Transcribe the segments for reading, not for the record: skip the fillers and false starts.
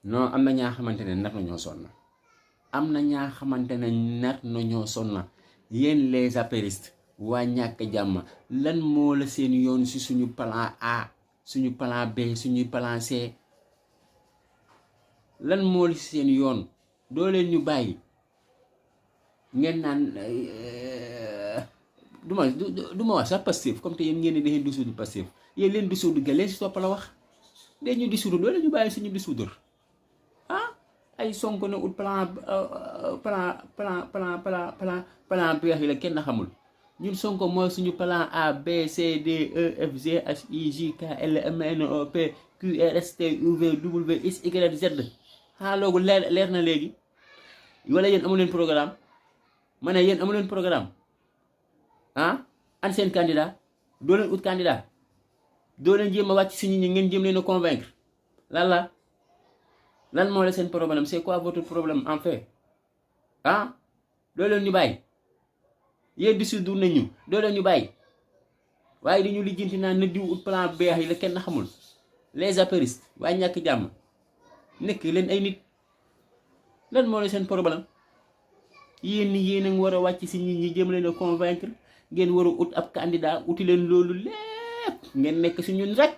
non am na ñaa xamante ne nar nañoo sonn am na ñaa xamante ne nar nañoo sonn yéen les apéristes waa ñàkk jàmm lan moo la seen yoon si suñu plan A suñu plan B suñu plan C lan moo la seen yoon doo leen ñu bàyyi ngeen naan du ma wax sax Pastef comme te yéen ngeen ne da ngeen dissoudre Pastef yéen leen dissoudre ga leen si topp la wax dee ñu dissoudre doo leen ñu bàyyi suñu dissoudre ay Sonko ne ut plan B yi la kenn xamul ñun Sonko mooy suñu plan A B C D E F G H I J K L M N O P Q R S T U V W X Y Z loogu leer na léegi wala yéen amu leen programme ma ne yéen amu leen programme an seen candidat doo leen ut candidat doo leen jéem a wàcc si nit ñi ngeen jéem leen a convaincre lan moo la seen problème c'est quoi votre problème en fait doo leen ñu bàyyi yéen dissoudre nañu doo leen ñu bàyyi waaye di ñu lijjanti naan na diw ut plan B yi la kenn xamul les apéristes waaye ñàkk jàmm nekk leen ay nit lan moo la seen problème yéen a ngi war a wàcc si nit ñi jéem leen a convaincre ngeen war a ut ab candidat uti leen loolu lépp ngeen nekk si ñun rek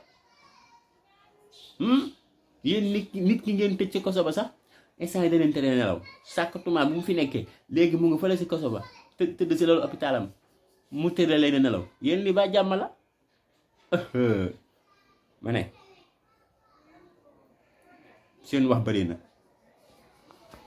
yéen nit ki ngeen tëj ci koso ba sax instant yi da leen tere nelaw sàkkatuma bu mu fi nekkee léegi mu nga fële si koso ba tëdd si loolu hôpitalam mu tëdd leen nelaw yéen li ba jàmm la ma ne seen wax bëri na